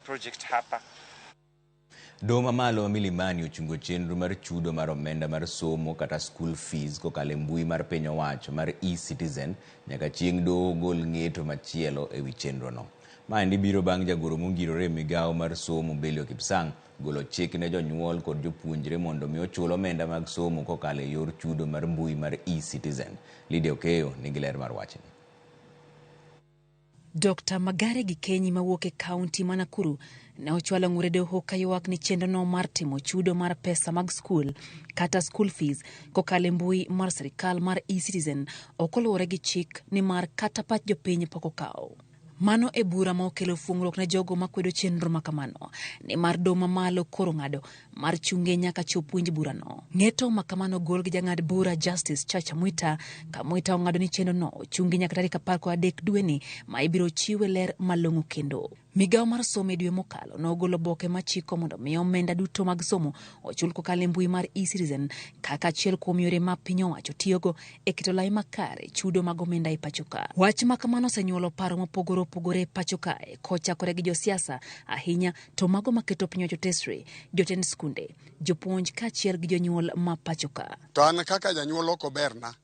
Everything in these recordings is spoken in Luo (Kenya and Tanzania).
Project hapa. Doho mamalo ma Milimani ochungo chenro mar chudo mar omenda mar somo kata school fees kokalo e mbui mar piny owacho mar e-Citizen nyaka chieng' doho gol ng'eto machielo e wi chenrono. Maendi biro bang' jagoro mongirore e migawo mar somo Belio Kipsang golo chik ne jonyuol kod jopuonjre mondo mi ochul omenda mag somo kokalo e yor chudo mar mbui mar e-Citizen. Lydia Okeyo nigi ler mar wachni. Dr. Magare Gikenyi mawuok e kaunti ma Nakuru ne ochwalo ng'ur e doho kaywak ni chenrono mar timo chudo mar pesa mag skul kata school fees kokalo e mbui mar sirikal mar e-Citizen ok oluwore gi chik nimar kata pach jopiny pok okawo. Mano e bura ma okelo fuong'ruok ne jogo makwedo chenro ma kamano nimar doho mamalo koro ng'ado mar chunge nyaka chop winj burano. Ng'eto ma kamano gol gi jang'ad bura Justice Chacha Mwita ka Mwita ong'ado ni chenrono ochungi nyaka tarik 13 dweni ma ibiro chiwe ler malong'o kendo. Migawo mar somo e dwe mokalo nogolo oboke machiko mondo mi omenda duto mag somo ochul kokalo e mbui mar e-Citizen kaka achiel kuom yore ma piny owacho tiyogo e keto lai makare chudo mag omenda e pacho ka. Wach ma kamano osenyuolo paro mopogore opogore e pacho kae kochakore gi josiasa ahinya to mago maketo piny owacho tesre, jotend skunde, jopuonj kaachiel gi jonyuol ma pacho ka. To an kaka janyuol ok oberna.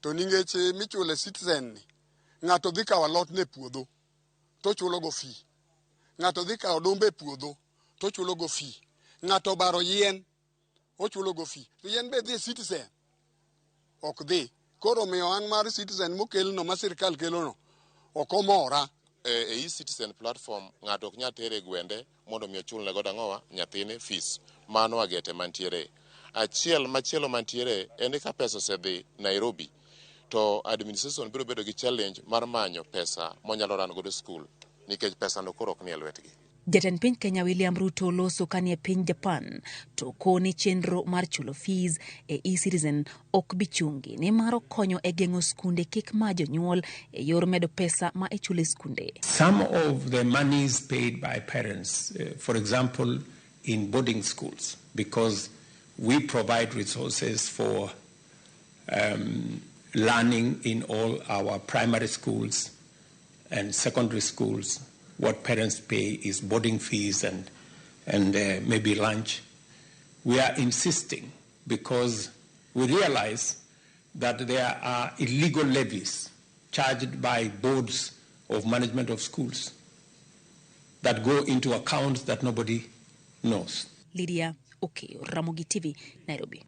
To nikech michule Citizen ni, ng'ato dhi kawo alot ne puodho to chulo go fee. Ng'ato dhi kawo odumbe e puodho to chulo go fee. Ng'ato obaro yien ochulo go fee. To yien be dhi e Citizen? Ok dhi. Koro omiyo an mar Citizen mokelno ma sirkal kelono ok omora. E e-Citizen platform ng'ato ok nyal tere e gwende mondo mi ochulne godo ang'owa nyathine fees. Mano agete mantiere. Achiel machielo mantiere en ni ka pesa osedhi Nairobi to administration biro bedo gi challenge mar manyo pesa monyalo run godo school nikech pesa no koro ok nie lwetgi. Jatend piny Kenya William Ruto loso kanie piny Japan to koni chenro mar chulo fees e e-Citizen ok bi chungi nimar okonyo e geng'o skunde kik ma jonyuol e yor medo pesa ma ichulo e skunde. Some of the monies paid by parents, for example, in boarding schools, because we provide resources for learning in all our primary schools and secondary schools. What parents pay is boarding fees and maybe lunch. We are insisting because we realize that there are illegal levies charged by boards of management of schools that go into accounts that nobody knows. Lydia Okeyo, Ramogi TV, Nairobi.